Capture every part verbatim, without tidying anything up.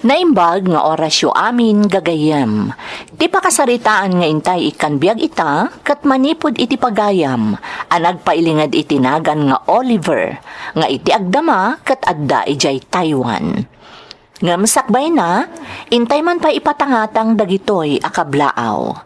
Naimbag nga orasyo amin, gagayyem. Ti pakasaritaan nga intay ikkan biag ita, ket manipud iti pagayam, a nagpailinged iti nagan nga Oliver, nga iti agdama ket adda idiay Taiwan. Ngem sakbayna, intay man pay ipatangatang dagitoy a kablaaw.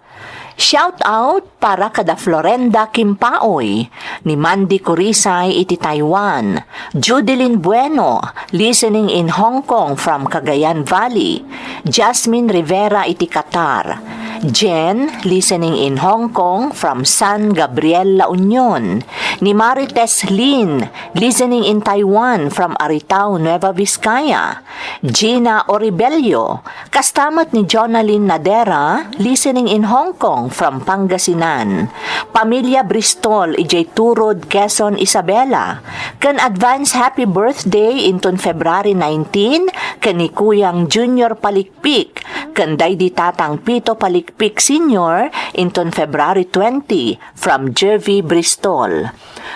Shout out para kada Florenda Kimpaoy, ni Mandy Kurisay iti Taiwan, Judeline Bueno, listening in Hong Kong from Cagayan Valley, Jasmine Rivera iti Qatar, Jen, listening in Hong Kong from San Gabriel, La Union, ni Marites Lin, listening in Taiwan from Aritao, Nueva Vizcaya, Gina Oribello, kasta met ni Jonalyn Nadera, listening in Hong Kong from Pangasinan. Pamilya Bristol, idiay Turod, Quezon, Isabela. Ken advance happy birthday inton February nineteen, ken ni Kuyang Junior Palikpik, ken daydi Tatang Pito Palikpik Senior inton February twenty, from Jervy Bristol.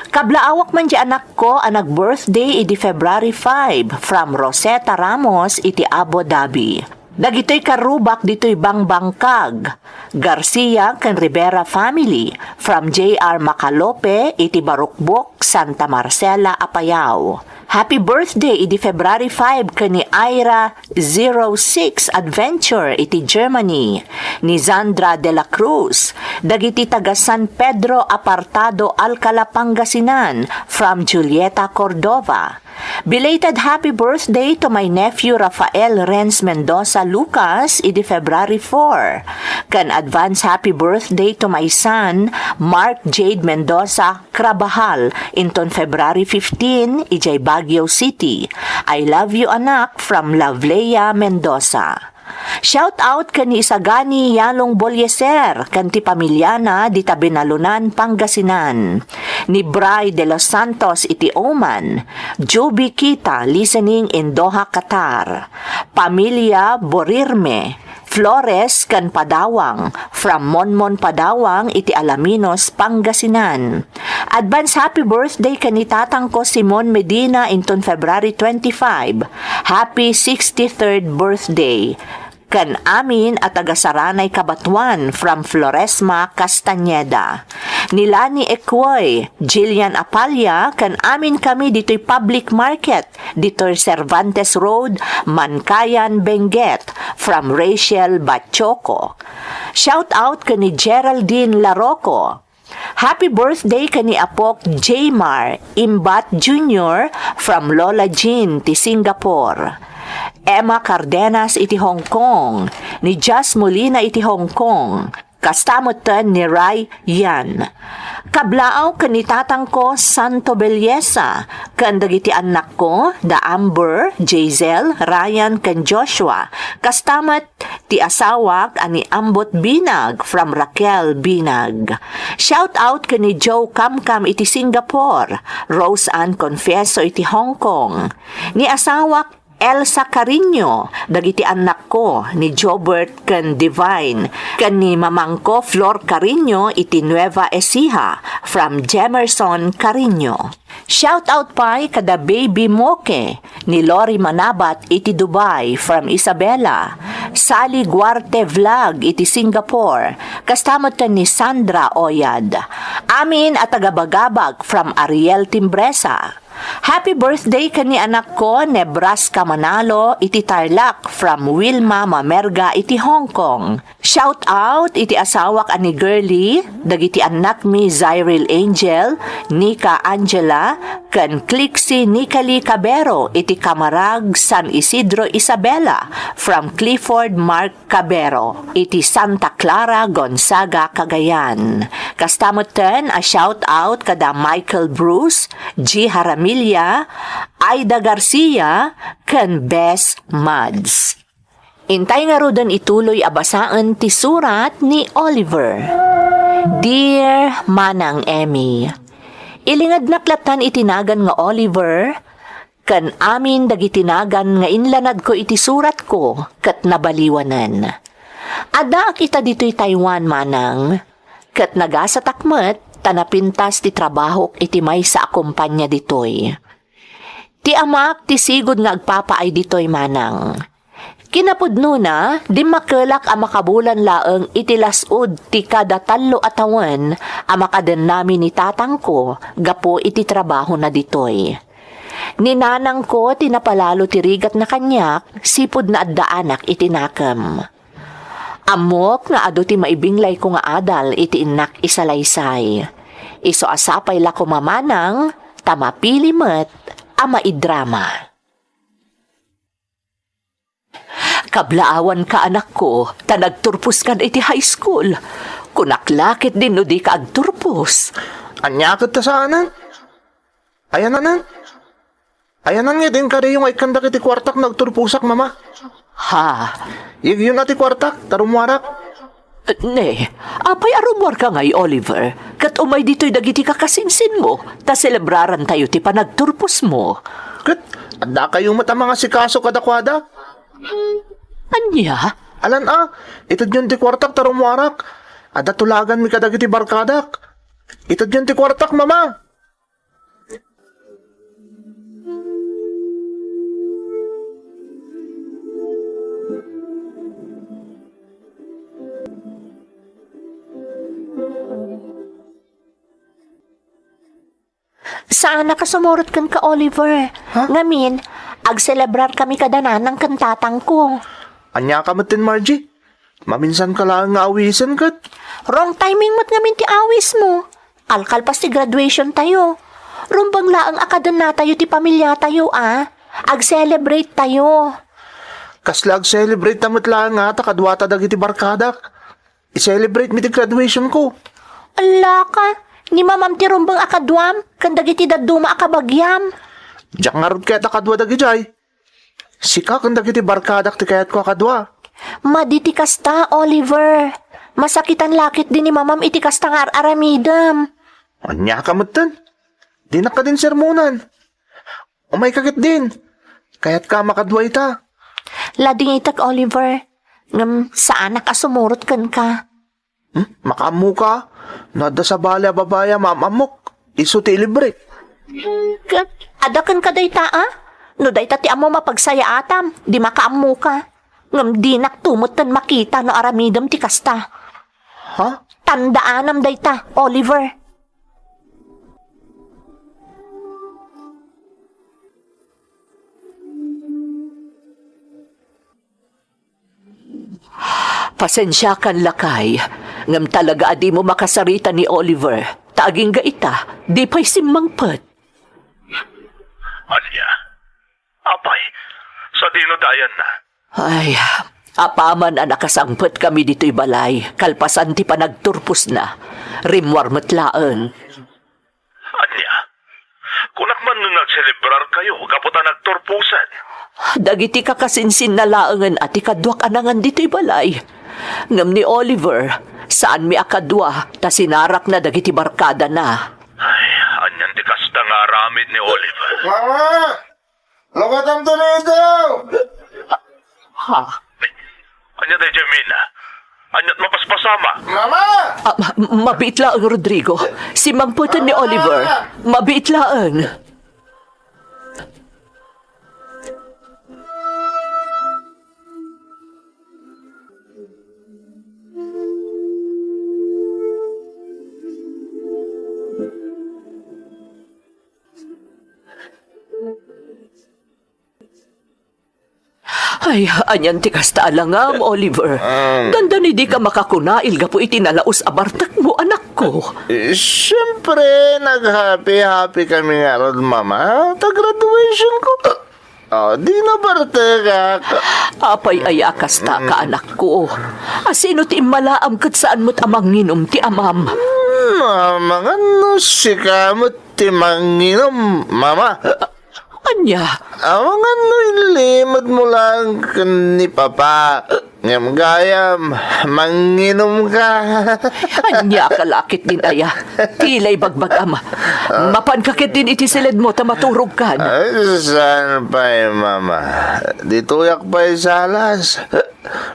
Kablaawak man di anakko a nag-birthday idi February five, from Rosetta Ramos iti Abu Dhabi. Dagitoy karrubak ditoy bangbangkag, Garcia ken Rivera family, from J R Macalope iti Barukbok, Santa Marcela, Apayao. Happy birthday idi February five ken ni Ira zero six Adventure iti Germany, ni Zandra de la Cruz, dagiti taga San Pedro Apartado, Alcala, Pangasinan, from Julieta Cordova. Belated happy birthday to my nephew Rafael Renz Mendoza Lucas idi February four. Ken advance happy birthday to my son, Mark Jade Mendoza Crabahal, inton February fifteen, idiay Baguio City. I love you, anak, from Loveleia Mendoza. Shout out ken ni Isagani Yalong Bolieser ken ti pamiliana dita Benalunan, Pangasinan. Ni Bry de los Santos iti Oman. Juby Kita, listening in Doha, Qatar. Pamilya Borirme, Flores ken Padawang, from Monmon, Padawang iti Alaminos, Pangasinan. Advance happy birthday ken ni tatangko Simon Medina inton February twenty-five. Happy sixty-third birthday. Ken amin a taga Saranay Cabatuan from Floresma, Castañeda. Ni Lani Ecuoy, Jillian Apalla, ken amin kami ditoy public market, ditoy Cervantes Road, Mankayan, Benguet, from Rachel Bachoco. Shout out ken ni Geraldine Laroco. Happy birthday ken ni Apok Jaymar Imbat Junior from Lola Jean ti Singapore. Emma Cardenas iti Hong Kong, ni Jazz Molina iti Hong Kong, kasta metten ni Ray Yan. Kablaaw ken ni tatangko Santo Belleza, ken dagiti annakko da Amber, Jazel, Ryan, ken Joshua, kasta met ti asawak a ni Ambot Binag from Raquel Binag. Shout out ken ni Joe Kamkam iti Singapore, Rose Ann Confieso iti Hong Kong. Ni asawak Elsa Cariño, dagiti annakko ni Jobert ken Divine, ken ni mamangko Flor Cariño iti Nueva Ecija from Jemerson Cariño. Shout out pay kada Baby Moke ni Lori Manabat iti Dubai from Isabela, Sally Guarte Vlog iti Singapore, kasta metten ni Sandra Oyad. Amin a taga Bagabag from Ariel Timbresa. Happy birthday ken ni anakko Nebraska Manalo iti Tarlac from Wilma Mamerga iti Hong Kong. Shout out iti asawak a ni Girlie, dagiti annakmi Zyril Angel, Nika Angela, ken Clixie Nikali Cabero iti Camarag, San Isidro, Isabela, from Clifford Mark Cabero iti Santa Clara, Gonzaga, Cagayan. Kasta metten a shout out kada Michael Bruce, G Haramilla, Aida Garcia, ken Bes Mads. Intay ngaruden ituloy a basaen ti surat ni Oliver. Dear Manang Emmy, ilingednak lattan iti nagan nga Oliver, ken amin dagiti nagan nga inlanadko iti suratko ket nabaliwanen. Addaak ita ditoy Taiwan, manang, ket nagasatak met ta napintas ti trabahok iti maysa a kompania ditoy. Ti amak ti sigud nga agpapaay ditoy, manang. Kinapudnona, dimmakelak a makabulan laeng iti las-ud ti kada tallo a tawen a makadennami ni tatangko gapu iti trabahona ditoy. Ni nanangko ti napalalo ti rigatna kaniak, sipud naaddaanak iti nakem. Ammok nga adu ti maibinglayko nga adal iti innak isalaysay. Isu a sapay la koma manang ta mapili met a maidrama. Kablaawanka, anakko, ta nagturposkan iti high school. Kunak la ketdin no dika agturpos. Ania ket ta saanen? Ayanan? Ayanan nga din kariyo nga ikkan dagiti kuartak no agturposak, Mama? Ha? Yegyon a ti kuartak, ta rummuarak. Ne, apay a rummuarka ngay, Oliver? Ket umay ditoy dagiti kakasinsinmo, ta selebrarantayo ti panagturposmo. Ket, addakayo met a mangasikaso kadakuada? Ania? Alan a, itedyon ti kuartak ta rummuarak. Adda tulaganmi kadagiti barkadak. Itedyon ti kuartak, Mama. Saanak a sumurot kenka, Oliver. Ha? Ngamin, agselebrarkami kada nanang ken tatangko. Ania ka metten, Margie? Maminsanka laeng nga awisen ket. Wrong timing met ngamin ti awismo. Kalkalpas ti graduation tayo. Rumbeng laeng a kadennatayo ti pamiliatayo, a. Ag-celebrate tayo. Kasla ag-celebrate ta met laeng ngata kaduata dagiti barkadak. I-celebrate mi ti graduation ko. Allaka, ni mamam ti rumbeng a kaduam, ken dagiti dadduma a kabagiam. Diak ngarud ket a kadua dagidiay. Sika ken dagiti barkadak ti kayatko a kadua. Madi ti kasta, Oliver. Masakitan la ketdi ni mamam iti kasta nga ar-aramidem. Ania ka metten? Dinak kadin sermonan. Umayka ketdin. Kayatka a makadua ita. Ladingitek, Oliver. Ngem saanak a sumurot kenka. Hmm? Makaammoka? No adda sabali a babai a maam-ammok, isu ti ilibrek. Ket, adda kenka dayta, a? No dayta ti ammom a pagsayaatam, di makaammoka. Ngem dinakto metten makita no aramidem ti kasta. Ha? Tandaanam dayta, Oliver. Pasensiakan, lakay, ngem talaga a dimo makasarita ni Oliver, ta agingga ita, di pay simmangpet. Ania? Apay, sadino dayanna? Ay, apaman a nakasangpetkami ditoy balay, kalpasan ti panagturposna, rimmuar met laeng. Ania? Kunak man no nagselebrarkayo gapu ta nagturposen. Dagiti kakasinsinna laengen a ti kaduak a nangan ditoy balay. Ngem ni Oliver, saanmi a kadua ta sinarakna dagiti barkadana. Ay, anian ti kasta nga aramid ni Oliver? Mama! Lukatamto ditoy! Ha? Ania daydiay, Mina? Aniat mapaspasama? Mama! Ah, ma-, mabiit laeng, Rodrigo. Simmangpeten ni Oliver. Mabiit laeng. Ay, anian ti kasta a langam, Oliver? Um, dandani dika makakunail gapu iti nalaus a bartekmo, anakko. Eh, siempre, naghappy-happy kami ngarud, Mama, ta graduation ko. Oh, di nabartekak. Apay aya a kasta ka, anakko? A sino ti immalaam ket saan met a manginom ti amam? Hmm, amangan no sika met ti manginom, Mama. Ania? Amangan no inlimedmo laeng ken ni Papa. Ngem gayam, manginomka. Ania ka la ketdin aya? Tila ibagbagam. Mapanka ketdin iti siledmo ta maturogkan. Ay, saan pay, Mama? Ditoyak pay salas.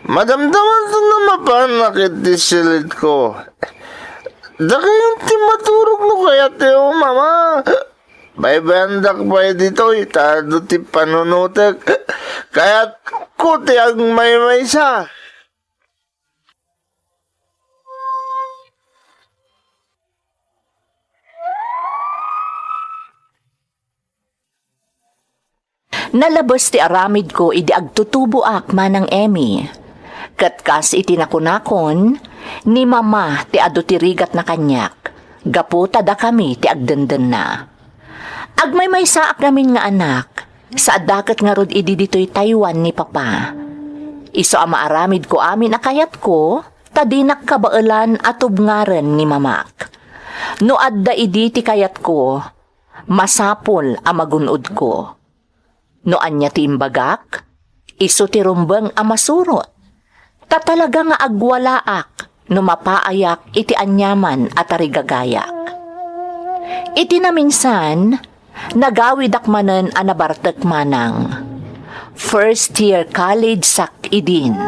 Madamdamam ta no mapanak iti siledko. Dakayon ti maturog no kayatyo, Mama. Baybayandak pay ditoy, ta adu ti panunotek. Kayatko ti agmaymaysa. Nalabes ti aramidko idi agtutuboak, Manang Emmy. Ket kas iti nakunakon, ni Mama ti adu ti rigatna kaniak, gapu ta dakami ti agdendenna. Agmaymaysaak ngamin nga anak, saanda ket ngarud idi ditoy Taiwan ni Papa. Isu a maaramidko amin a kayatko, ta dinak kabaelan a tubngaren ni Mamak. No adda idi ti kayatko, masapul a magun-odko. No ania ti imbagak, isu ti rumbeng a masurot. Ta talaga nga agwalaak no mapaayak iti aniaman a tarigagayak. Iti naminsan, nagawidak manen a nabartek manang. First year college sak idin.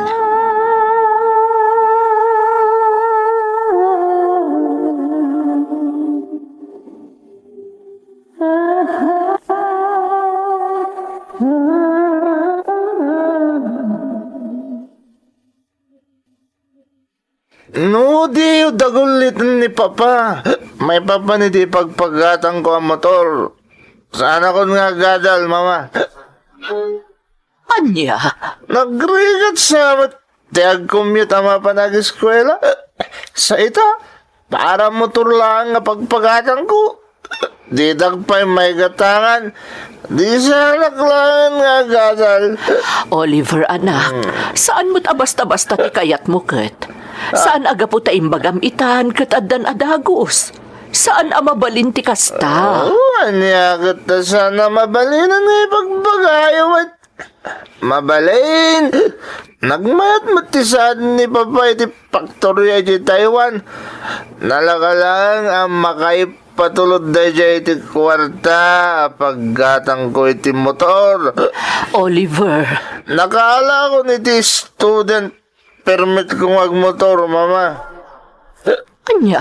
No, diyo dagulliten ni Papa. Maipapan iti ipagpagatangko a motor. Saanakon nga agadal, Mama. Ania? Nagrigat sa met ti agcommute a mapan ageskuela. Sa ita, para motor laeng nga pagpagatangko. Ditak pay maigatangan. Di saanak laeng nga agadal. Oliver, anak, saan met a basta-basta ti kayatmo ket. Saan a gapu ta imbagam itan ket addan a dagus. Saan a mabalin ti kasta. Oh, ania ket ta saan a mabalin nga ipagbagayo met? Mabalin! Nagmayat met ti saad ni Papa iti faktoria iti Taiwan. Nalaka laeng a makaipatulod daydiay iti kuarta a paggatangko iti motor. Oliver. Nakaalakon iti student permit ko nga agmotor, Mama. Ania?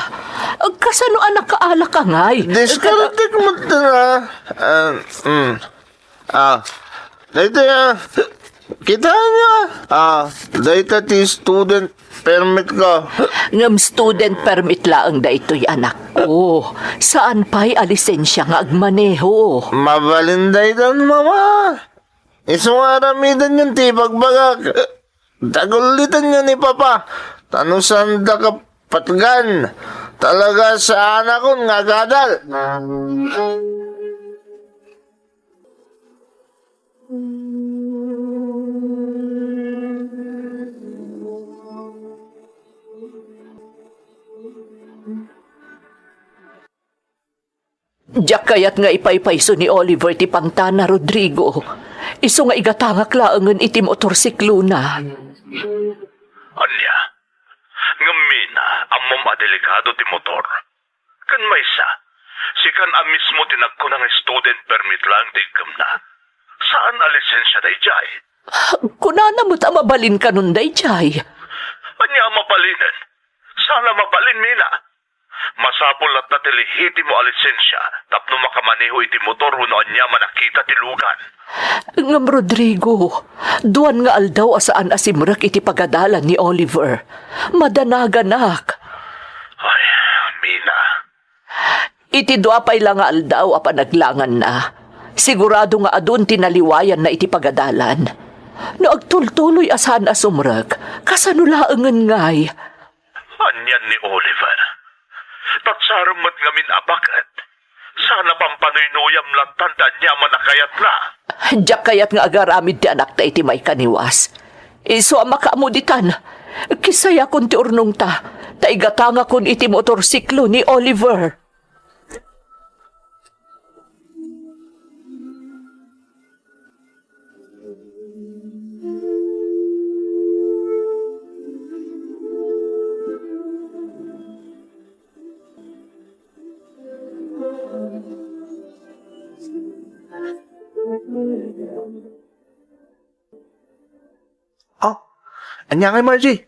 Kasano a nakaalaka ngay? Diskartek met na. Ah, mm. Ah, daytoy, ah. Kitaenyo, ah. Ah, dayta ti student permit ko. Ngem student permit laeng daytoy, anak. Oh, saan pay a lisensia nga agmaneho? Mabalin daytan, Mama. Isu nga aramidenyon ti ibagbagak. Dagullitenyo ni Papa, ta no saanda kapatgan, talaga saanakon nga agadal. Diak kayat nga ipaypayso ni Oliver ti pangtana, Rodrigo. Isu nga igatangak laengen iti motorsiklona. Ania? Ngem Mina, ammom a delikado ti motor. Ken maysa, sikan a mismo ti nagkuna nga student permit laeng ti iggimna. Saan a lisensia daydiay. Kunana met a mabalin kanon daydiay. Ania a mabalinen? Saan a mabalin, Mina. Masapul latta ti lehitimo a lisensia tapno makamaneho iti motor wenno aniaman a kita ti lugan. Ngem, Rodrigo, duan nga aldaw a saan a simrek iti pagadalan ni Oliver. Madanaganak. Ay, Mina. Iti dua pay la nga aldaw a panaglanganna, sigurado nga adun ti naliwayanna iti pagadalan. No agtultuloy a saan a sumrek, kasano laengen ngay? Anian ni Oliver? Tatsarem met ngamin a baket. Saan a pampanuynuyam lattan ti aniaman a kayatna. Diak kayat nga agaramid ti anakta iti maikaniwas. Isu a makaammo ditan. Kisayakon ti urnongta, ta igatangakon iti motorsiklo ni Oliver. Oh, ania ngay, Margie?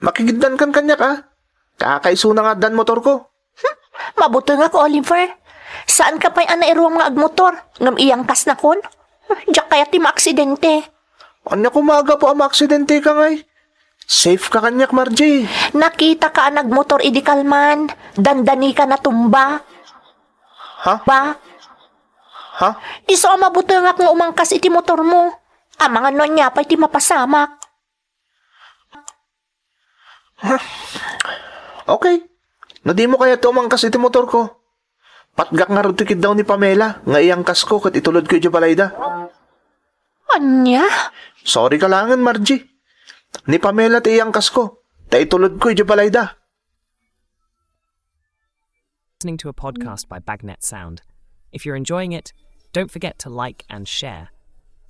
Makigiddankan kaniak, a? Kakaisuna nga addan motorko. Hmm, mabutengak, Oliver. Saanka pay a nairuam nga agmotor, ngem iyangkasnakon? Diak kayat ti maaksidente. Ania koma a gapu a maaksidenteka ngay? Safeka kaniak, Margie. Nakitaka a nagmotor idi kalman. Dandanika natumba. Ha? Ba? Ha? Isu a mabutengak nga umangkas iti motormo. Amangan no ania pay ti mapasamak. Okay. No dimo kayat umangkas iti motorko, patgak ngarud ti kiddaw ni Pamela nga iyangkasko ket itulodko idiay balayda. Ania? Sorry ka laengen, Margie. Ni Pamela ti iyangkasko, ta itulodko idiay balayda. Listening to a podcast by Bagnet Sound. If you're enjoying it, don't forget to like and share.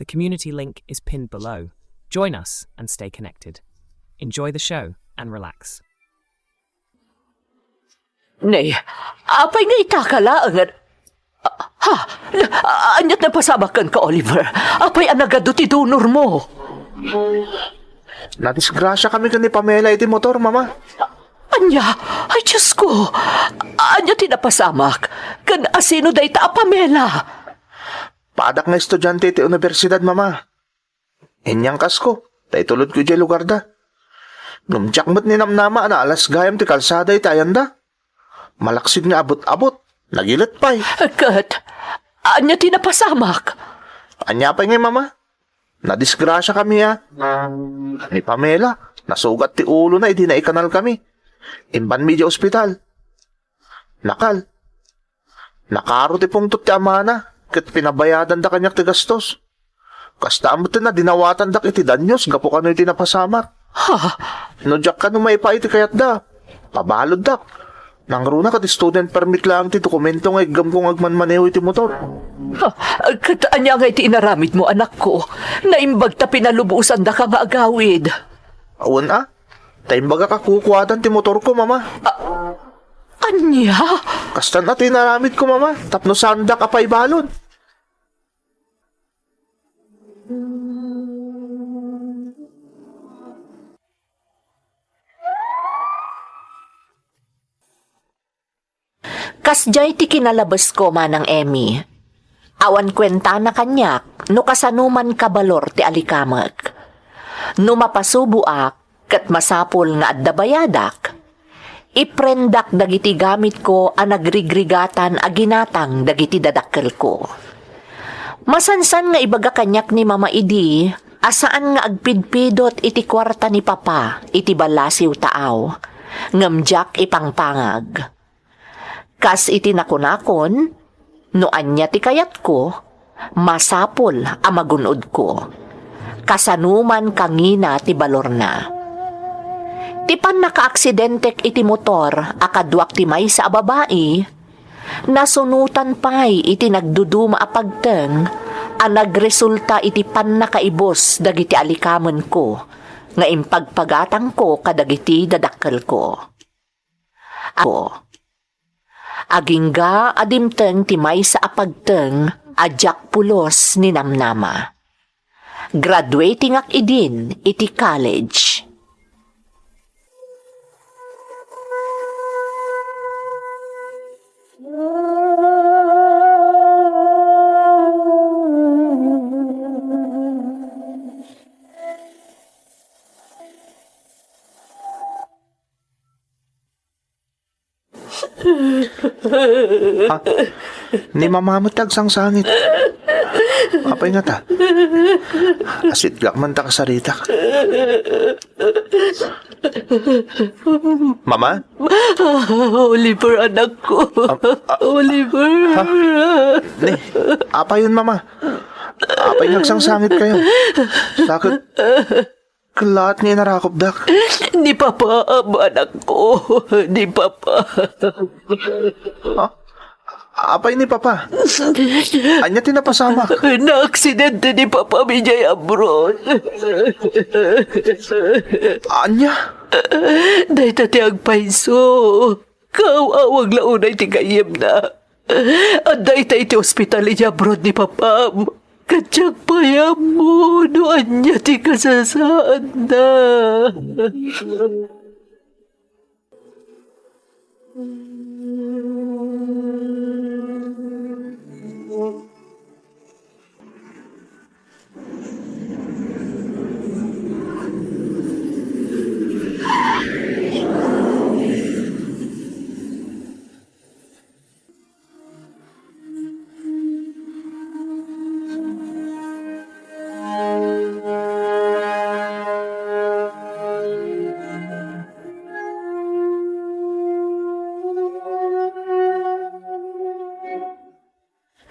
The community link is pinned below. Join us and stay connected. Enjoy the show and relax. Ne, apay nga ita ka laeng nga, ha? Na, aniat napasamak kenka, Oliver? Apay a nagadu ti donor mo? Nadisgrasya kami ken ni Pamela iti motor, Mama. Ania? Ay, Diyos ko! Ania ti napasamak? Ken asino dayta a Pamela? Padak nga estudiante iti universidad, Mama. Inyangkasko, ta itulodko idiay lugarda. Ngem diak met ninamnama a naalas gayam ti kalsada iti ayanda. Malaksid nga abut-abut, nagilet pay. Ket, ania ti napasamak? Ania pay ngay, Mama? Nadisgrasya kami a. Ni Pamela, nasugat ti ulona idi naikanal kami. Imbanmi idiay ospital. Nakal. Nakaro ti pungtot ti amana, ket pinabayadanda kaniak ti gastos. Kasta met ti nadinawatandak iti danyos gapu kano iti napasamak. Ha? No diak kano maipaay ti kayatda, pabaluddak. Nangruna ket student permit laeng ti dokumento nga iggamko nga agmanmaneho iti motor. Ha? Ket ania nga iti inaramidmo, anakko? Naimbag ta pinalubosandaka nga agawid. Awan a. Ta imbagak a kukuadan ti motorko, Mama. A-, ania? Kastan a ti inaramidko, Mama, tapno saandak a paibalon. Kasdiay ti kinalabesko, Manang Emmy. Awan kuentana kaniak no kasanoman kabalor ti alikamek. No mapasuboak ket masapul nga adda bayadak, iprendak dagiti gamitko a nagrigrigatan a ginatang dagiti dadakkelko. Masansan nga ibaga kaniak ni Mama idi a saan nga agpidpidot iti kuarta ni Papa iti ballasiw taaw, ngem diak ipangpangag. Kas iti nakunakon, no ania ti kayatko, masapul a magun-odko. Kasanoman kangina ti balorna. Ti pannakaaksidentek iti motor a kaduak ti maysa a babai, nasunotan pay iti nagduduma a pagteng a nagresulta iti pannakaibus dagiti alikamenko nga impagpagatangko kadagiti dadakkelko. Ako. Agingga a dimteng ti maysa a pagteng a diak pulos ninamnama. Graduatingak idin iti college. Ha? Ni Mama met ti agsangsangit. Apay ngata? Asidgak man ta kasaritak. Mama? Oliver, anakko. Am-, a-, Oliver. Ha? Ni, apayon, Mama? Apay nga agsangsangitkayo? Sakit. Kalaat nga inarakupdak. Ni Papa, anakko. Ni Papa. Ha? Apay ni Papa? Ania ti napasamak? Naaksidente ni Papa idiay abroad. Ania? Dayta ti agpayso. Kaaw-awag la unay ti gayyemna. Adda ita iti ospital idiay abroad ni Papam. Ket diak pay ammo no ania ti kasasaadna.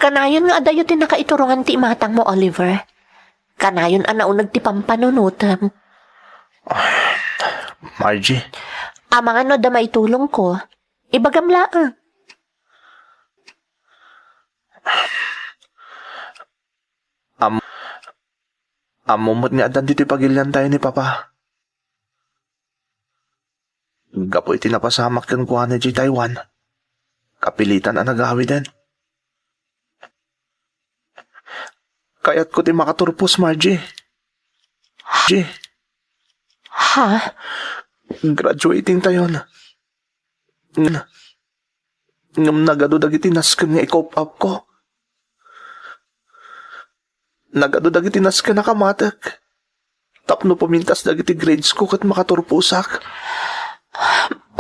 Kanayon nga adayo ti nakaiturongan ti imatangmo, Oliver. Kanayon a nauneg ti pampanunotem. Margie. Amangan no adda maitulongko. Ibagam laeng. Am-, ammo met nga addan ditoy pagiliantayo ni Papa. Gapu iti napasamak kenkuana idiay Taiwan, kapilitan a nagawiden. Kayatko ti makaturpos, Margie. Margie. Ha? Graduating tayon. Ngem, ngem nagadu dagiti nasken nga i-cope up ko. Nagadu dagiti nasken a kamatek. Tapno pumintas dagiti grades ko ket makaturposak.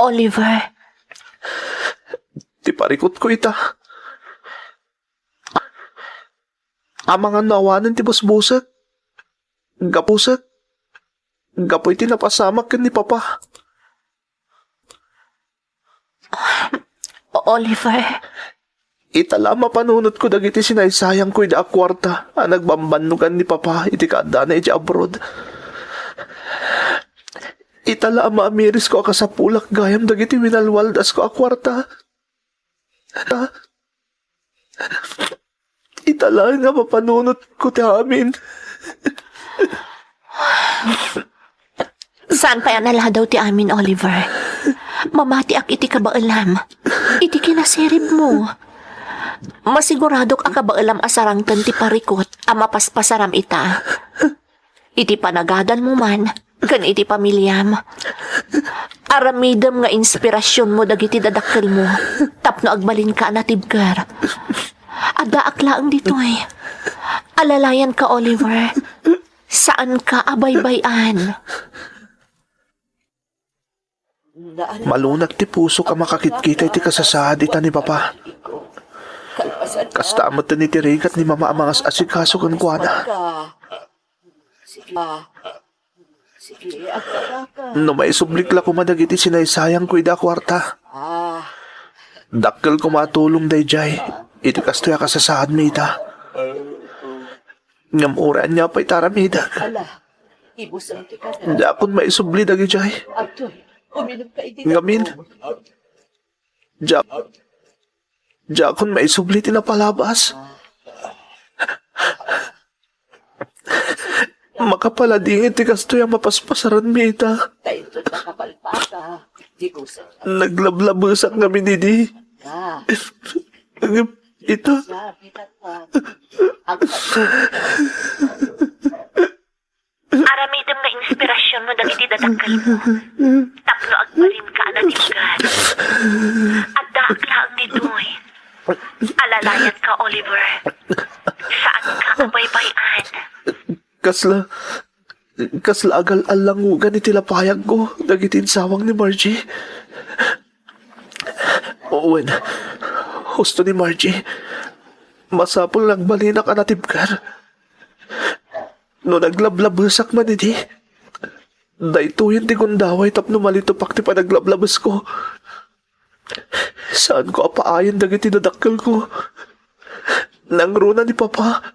Oliver. Ti parikutko ita. Amangan no awanen ti busbusek. Gapusek. Gapu iti napasamak ken ni Papa. Oliver. Ita la a mapanunotko dagiti sinaysayangko ida a kuarta a nagbambannogan ni Papa iti kaaddana iti abroad. Ita la a maamirisko a kasapulak gayam dagiti winalwaldasko a kuarta. Ita laeng a mapanunotko ti amin. Saan pay a naladaw ti amin, Oliver. Mamatiak iti kabaelam, iti kinasiribmo. Masiguradok a kabaelam a sarangten ti parikut a mapaspasaram ita. Iti panagadalmo man ken iti pamiliam. Aramidem nga inspirasionmo dagiti dadakkelmo tapno agbalinka a natibker. Addaak laeng ditoy. Alalayanka, Oliver. Saanka a baybay-an. Malunag ti pusok a makakitkita iti kasasaad ita ni Papa. Kasta met ti rigat ni Mama a mangas-asikaso kenkuana. No maisublik la koma dagiti sinaysayangko ida a kuarta, dakkel koma a tulong daydiay iti kastoy a kasasaadmi ita. Ngem uray ania pay ti aramidek, diakon maisubli dagidiay. Ngamin, dia-, diakon maisubli ti napalabas. Makapaladingit ti kastoy a mapaspasaranmi ita. Naglablabesak ngamin idi. Ngem ita, Aramidem nga inspirasionmo dagiti dadakkelmo tapno agbalinka a natibker. Addaak laeng ditoy. Alalayanka, Oliver. Saanka a baybay-an. Kasla, kasla agal-allangugan iti lapayagko dagiti insawang ni Margie. Wen, husto ni Margie, masapul nga agbalinak a natibker. No naglablabesak man idi, daytoyen ti gundaway tapno malitupak ti panaglablabesko. Saanko a paayen dagiti dadakkelko. Nangruna ni Papa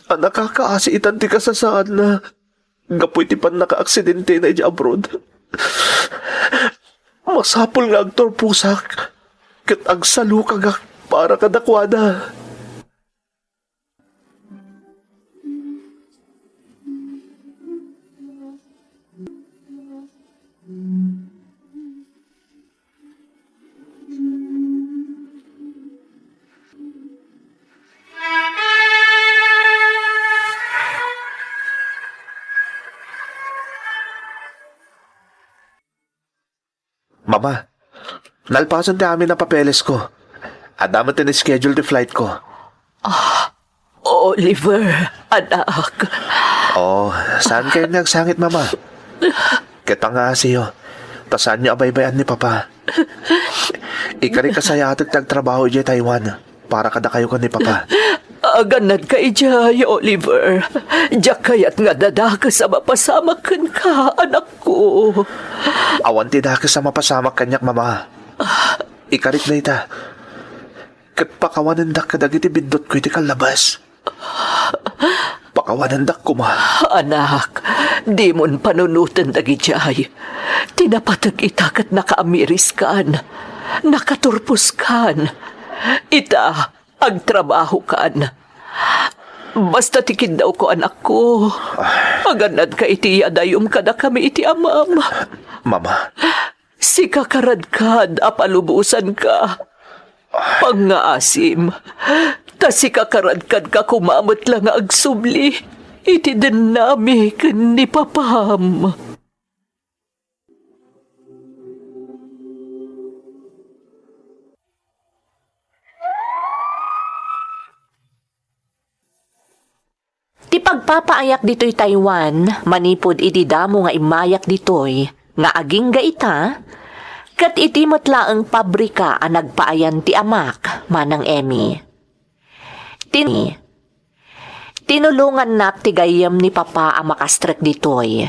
a nakakaasi itan ti kasasaadna gapu iti pannakaaksidentena idiay abroad. Masapul nga agturposak ket agsalukagak para kadakuada. Mama, nalpasen ti amin a papelesko. Adda met ti na-schedule ti flightko. Ah, Oliver, anak. Oh, saankayo nga agsangit, Mama? Ket pangaasiyo, ta saanyo a baybay-an ni Papa. Ikarik a sayatek ti agtrabaho idiay Taiwan para kadakayo ken ni Papa. Aganadka idiay, Oliver. Diak kayat nga dadakes a mapasamak kenka, anakko. Awan ti dakes a mapasamak kaniak, Mama. Ikarik dayta. ket pakawanendak kadagiti bindutko iti kallabas. Pakawanendak koma. Anak, dimon panunoten dagidiay. Ti napateg ita ket nakaamiriskan, nakaturposkan. Ita, agtrabahokan. Basta ti kiddawko, anakko, agannadka iti yadayom kadakami iti amam. Mama. Sika karadkad a palubosanka. Pangngaasim, ta sika karadkadka koma met la nga agsubli iti dennami ken ni papam. Ti pagpapaayak ditoy Taiwan, manipud iti damo nga immayak ditoy nga agingga ita, ket iti met laeng pabrika a nagpaayan ti amak, Manang Emmy. Tin-, tinulongannak ti gayyem ni Papa a makastrek ditoy.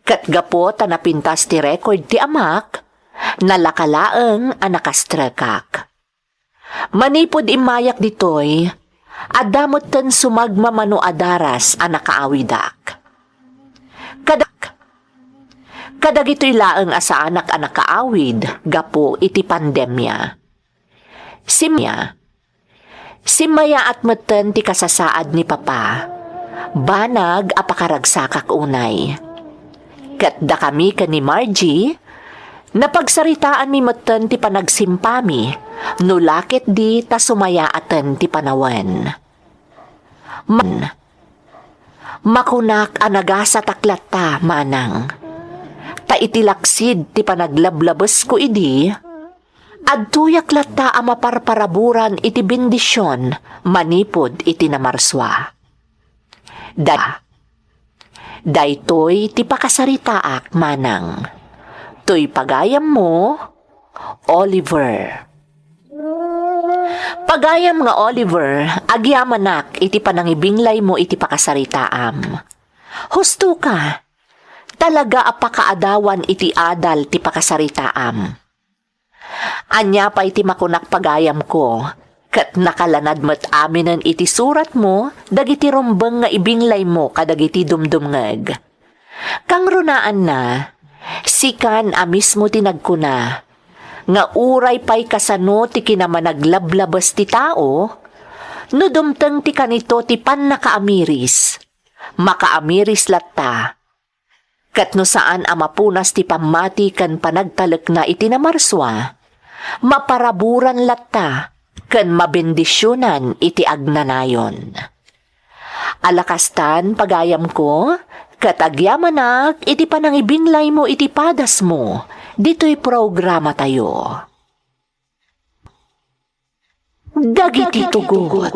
Ket gapu ta napintas ti record ti amak, nalaka laeng a nakastrekak. Manipud immayak ditoy, adda metten sumagmamano a daras a nakaawidak. Kadak-, kadagitoy laeng a saanak a nakaawid gapu iti pandemia. Simya, simmayaat metten ti kasasaad ni Papa. Banag a pakaragsakak unay. Ket dakami ken ni Margie, napagsaritaanmi metten ti panagsimpami, no la ketdi ta sumayaaten ti panawen. Man, makunak a nagasatak latta, Manang. Ta iti laksid ti panaglablabesko idi, adtoyak latta a maparparaburan iti bendision manipud iti namarsua. Da-, daytoy ti pakasaritaak, Manang. Toy pagayammo, Oliver. Pagayam nga Oliver, agyamanak iti panangibinglaymo iti pakasaritaam. Husto ka. Talaga a pakaadawan iti adal ti pakasaritaam. Ania pay ti makunak pagayamko, ket nakalanad met aminen iti suratmo dagiti rumbeng nga ibinglaymo kadagiti dumdumngeg. Kangrunaanna, sikan a mismo ti nagkuna nga uray pay kasano ti kinamanaglablabes ti tao, no dumteng ti kanito ti pannakaamiris, makaamiris latta. Ket no saan a mapunas ti pammati ken panagtalekna iti namarsua, maparaburan latta ken mabendisionan iti agnanayon. Ala kastan, pagayamko, ket agyamanak iti panangibinglaymo iti padasmo ditoy programatayo. Dagiti tugot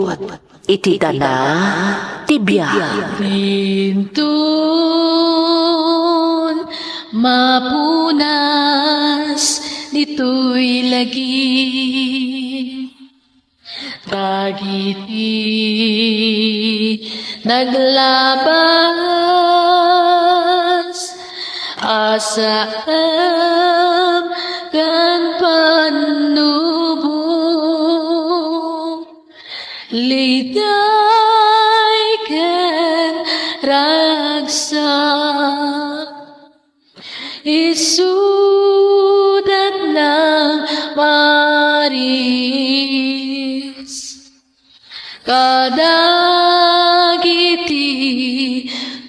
iti dana ti biag. Inton mapunas ditoy lagi. Dagiti naglabas a saan ken pannubo, liday ken ragsak. Isudat nang maris kadagiti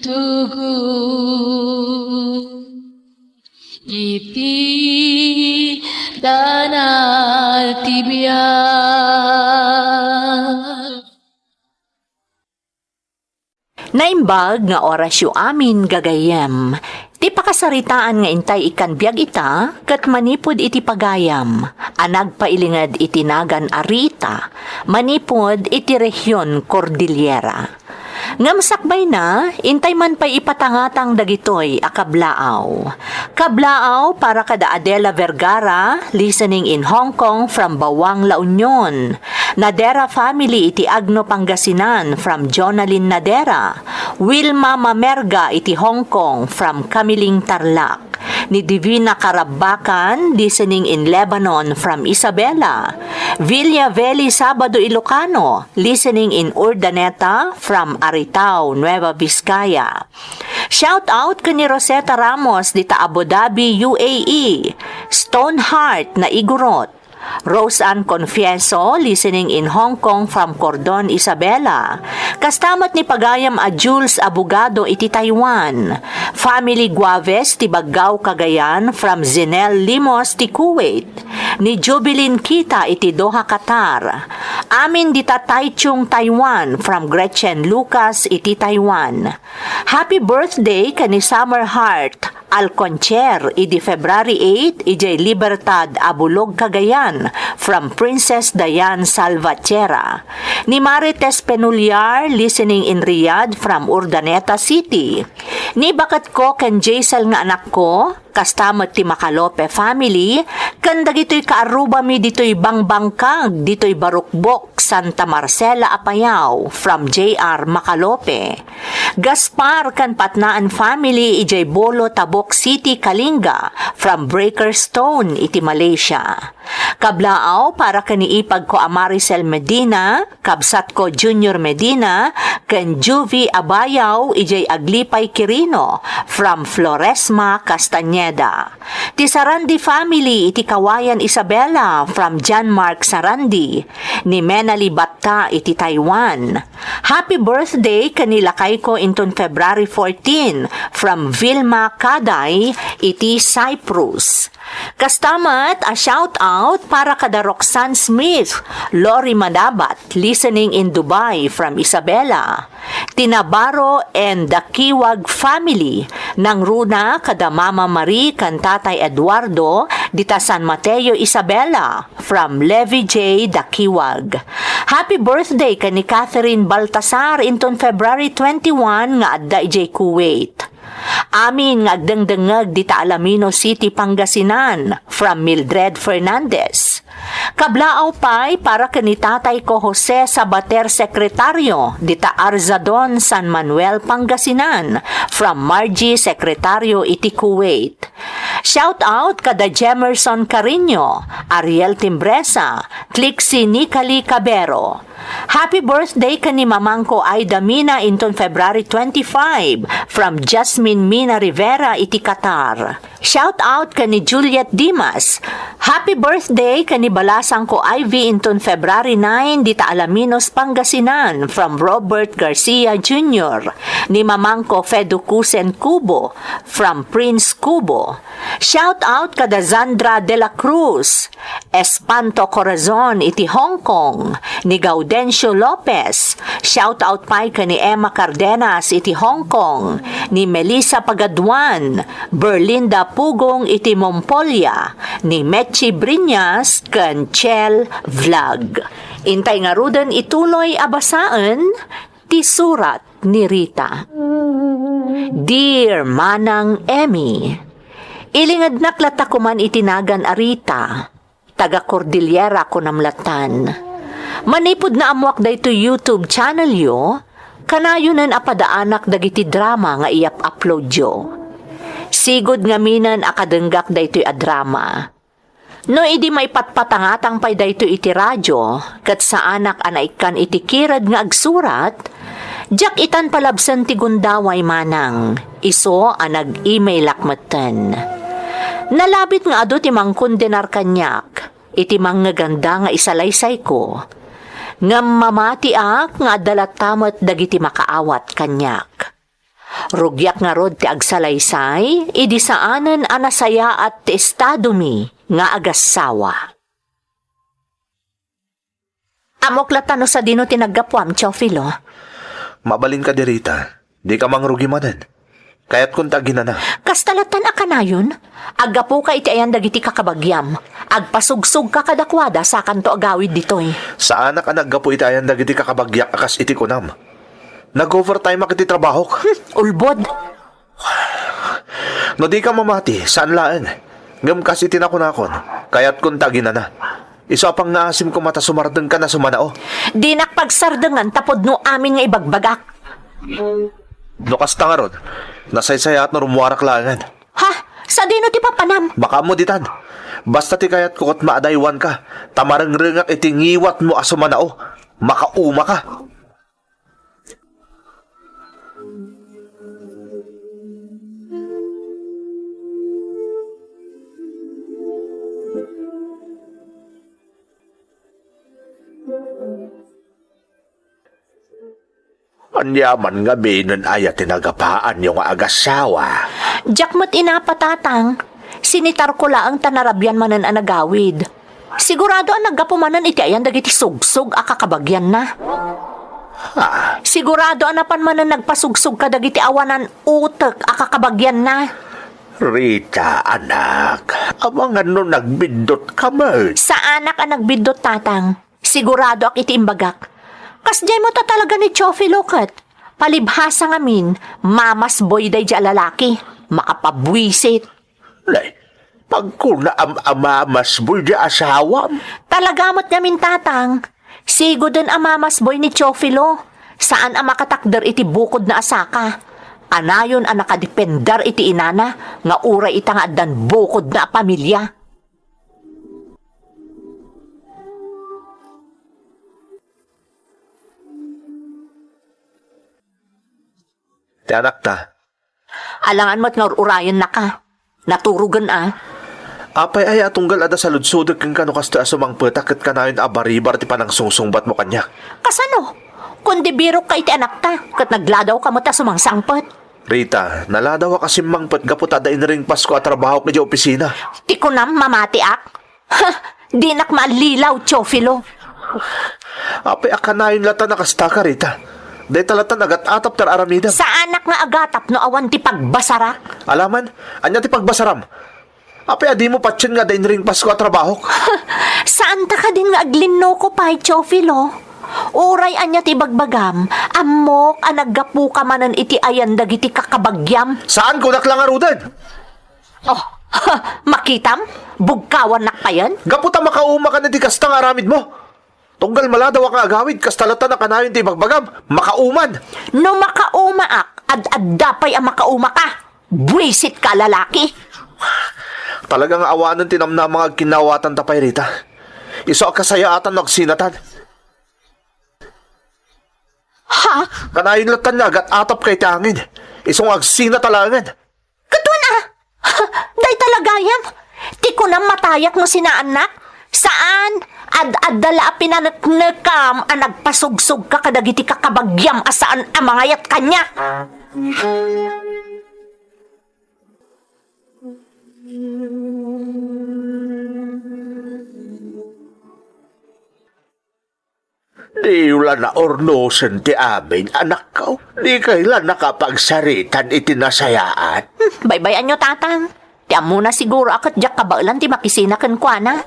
tugot iti dana ti biag. Naimbag nga orasyo amin, gagayyem. Ti pakasaritaan nga intay ikkan biag ita, ket manipud iti pagayam a nagpailinged iti nagan a Rita, manipud iti rehion Cordillera. Ngem sakbayna, intay man pay ipatangatang dagitoy a kablaaw. Kablaaw para kada Adela Vergara, listening in Hong Kong from Bawang, La Union. Nadera family iti Agno, Pangasinan, from Jonalyn Nadera. Wilma Mamerga iti Hong Kong, from Camiling, Tarlac. Ni Divina Karabakan, listening in Lebanon from Isabela. Villa Veli Sabado Ilocano, listening in Urdaneta from Aritao, Nueva Vizcaya. Shout out ken ni Rosetta Ramos dita Abu Dhabi, U A E. Stoneheart, Naigorot. Rose Ann Confieso, listening in Hong Kong from Cordon, Isabela. Kasta met ni pagayam a Jules Abogado iti Taiwan. Family Guaves ti Baggao, Cagayan from Zinel Limos ti Kuwait. Ni Jubilin Kita iti Doha, Qatar. Amin dita Taichung, Taiwan from Gretchen Lucas iti Taiwan. Happy birthday ken ni Summer Heart Alconcher idi February eight idiay Libertad, Abulog, Cagayan, from Princess Diane Salvatierra. Ni Marites Penuliar, listening in Riyadh from Urdaneta City. Ni baketko ken Jaisal nga anakko, kasta met ti Macalope family, ken dagitoy kaarrubami ditoy Bangbangkag, ditoy Barukbok, Santa Marcela, Apayao, from J R Macalope. Gaspar ken Patnaan family idiay Bolo, Tabuk City, Kalinga, from Breaker Stone iti Malaysia. Kablaaw para ken ni ipagko a Maricel Medina, kabsatko Junior Medina, ken Juvie Abayaw idiay Aglipay, Quirino, from Floresma Castañeda. Ti Sarandi family iti Kawayan, Isabela, from John Mark Sarandi, ni Menali Batta iti Taiwan. Happy birthday ken ni lakayko inton February fourteen, from Vilma Kaday iti Cyprus. Kasta met a shout out para kada Roxanne Smith, Lori Manabat, listening in Dubai from Isabela. Ti Navarro and the Kiwag family, nangruna kada Mama Marie ken Tatay Eduardo, dita San Mateo, Isabela, from Levi J. Dakiwag. Happy birthday ken ni Catherine Baltasar inton February twenty-one nga adda idiay Kuwait. Amin nga agdengdengngeg dita Alaminos City, Pangasinan, from Mildred Fernandez. Kablaaw pay para ken ni tatayko Jose Sabater, sekretario, dita Arzadon, San Manuel, Pangasinan, from Margie, sekretario iti Kuwait. Shout out kada Jemerson Carino, Ariel Timbresa, Clixie Nicali Cabero. Happy birthday ken ni mamangko Aida Mina inton February twenty-five, from Jasmine Mina Rivera iti Qatar. Shout out ken ni Juliet Dimas. Happy birthday ken ni balasangko Ivy inton February nine dita Alaminos, Pangasinan, from Robert Garcia Junior. Ni mamangko Fedo Kusen Kubo, from Prince Kubo. Shout out kada Zandra de la Cruz, Espanto Corazon iti Hong Kong, ni Gaudencio Lopez. Shout out pay ken ni Emma Cardenas iti Hong Kong, ni Melissa Pagaduan, Berlinda Pugong iti Mompolia, ni Mechi Briñas ken Chel Vlog. Intay ngaruden ituloy a basaen ti surat ni Rita. Dear Manang Emmy, ilingednak latta koman iti nagan a Rita. Taga Cordillera kunam lattan. Manipud naammoak daytoy YouTube channelyo, kanayonen a padaanak dagiti drama nga iyap-uploadyo. Sigud ngaminen a kadenggak daytoy a drama. No idi maipatpatangatang pay daytoy iti radio, ket saanak a naikkan iti kired nga agsurat, diak itan palabsen ti gundaway manang, isu a nag-emailak metten. Nalabit nga adu ti mangkondenar kaniak iti mangngeganna nga isalaysayko. Ngem mamatiak nga adda latta met dagiti makaawat kaniak. Rugiak ngarud ti agsalaysay idi saanen a nasayaat ti estadomi nga agassawa. Ammok latta no sadino ti naggapuam, Teofilo. Mabalin kadi, Rita. Dika mangrugi manen. Kayatkon ta aginana. Kasta lattan a kanayon? Aggapuka iti ayan dagiti kakabagiam. Agpasugsogka kadakuada sakanto agawid ditoy. Saanak a naggapu iti ayan dagiti kakabagiak a kas iti kunam. Nag-overtime ak iti trabahok. Hmm, ulbod. No dika mamati, saan laeng. Ngem kas iti nakunakon, kayatkon ta aginana. Isu a pangngaasim koma ta sumardengka a sumanao. Dinak pagsardengan ta pudno amin nga ibagbagak. No kasta ngarud, nasaysayaat no rummuarak laengen. Ha? Sadino ti papanam? Makaammo ditan. Basta ti kayatko ket maadaywanka, ta marengrengak iti ngiwatmo a sumanao. Makaumaka. Ania man ngaminen aya ti nagapaanyo nga agasawa? Diak met inapa, Tatang. Sinitarko laeng ta narabian manen a nagawid. Sigurado a naggapu manen iti ayan dagiti sugsog a kakabagianna. Ha? Sigurado a napan manen nagpasugsog kadagiti awanan utek a kakabagianna. Rita, anak, amangan no nagbiddut ka met. Saanak a nagbiddut, Tatang. Siguradoak iti imbagak. Kasdiay met a talaga ni Teofilo ket. Palibhasa ngamin, mamasboy daydiay a lalaki. Makapabwisit. Nay, pagkuna am-, a mamasboy di asawam? Talaga met ngamin, Tatang. Siguden a mamasboy ni Teofilo. Saan a makatakder iti bukodna a saka. Kanayon a nakadepender iti inana nga uray ita nga addan bukodna a pamilia. Ti anakta. Alangan met nga ur-urayennaka. Naturogen a. Apay aya a tunggal adda saludsodek kenka no kastoy a sumangpetak ket kanayon a baribar ti panangsungsungbatmo kaniak? Kasano? Kundi birokka iti anakta, ket nagladawka met a sumangsangpet. Rita, naladawak a simmangpet gapu ta adda inringpasko a trabahok idiay opisina. Ti kunam, mamatiak? Ha! Dinak maallilaw, Teofilo. Apay a kanayon latta a kasta, Rita? Dayta latta a agat-atap ti ar-aramidem. Saanak nga agatap no awan ti pagbasarak. Alaman, ania ti pagbasaram? Apay a dimo patien nga adda inringpasko a trabahok? Saanta kadin nga aglinnuko pay, Teofilo. Uray ania ti ibagbagam, ammok a naggapuka manen iti ayan dagiti kakabagiam. Saan, kunak la ngaruden? Oh, makitam? Bugkawannak payen? Gapu ta makauma kan iti kasta nga aramidmo. Tunggal maladawak nga agawid, kasta latta a kanayon ti ibagbagam, makauman. No makaumaak, ad-adda pay a makaumaka. Buisitka a lalaki. Talaga nga awanen ti namnama nga agkinnawatan ta pay, Rita. Isu a kasayaatan no agsinatan. Ha? Kanayon latta nga agat-atapka iti angin. Isu nga agsinata laengen. Kaduan a! Dayta la gayam! Ti kunam matayak no sinaannak? Saan! Ad-adda la a pinaneknekam a nagpasugsogka kadagiti kakabagiam a saan a mangayat kaniak! Diyo la naurnosen ti amin, anakko. Dikay la nakapagsaritan iti nasayaat. Hmm, baybay-anyo, Tatang. Ti ammona siguro a ket diak kabaelan ti makisina kenkuana.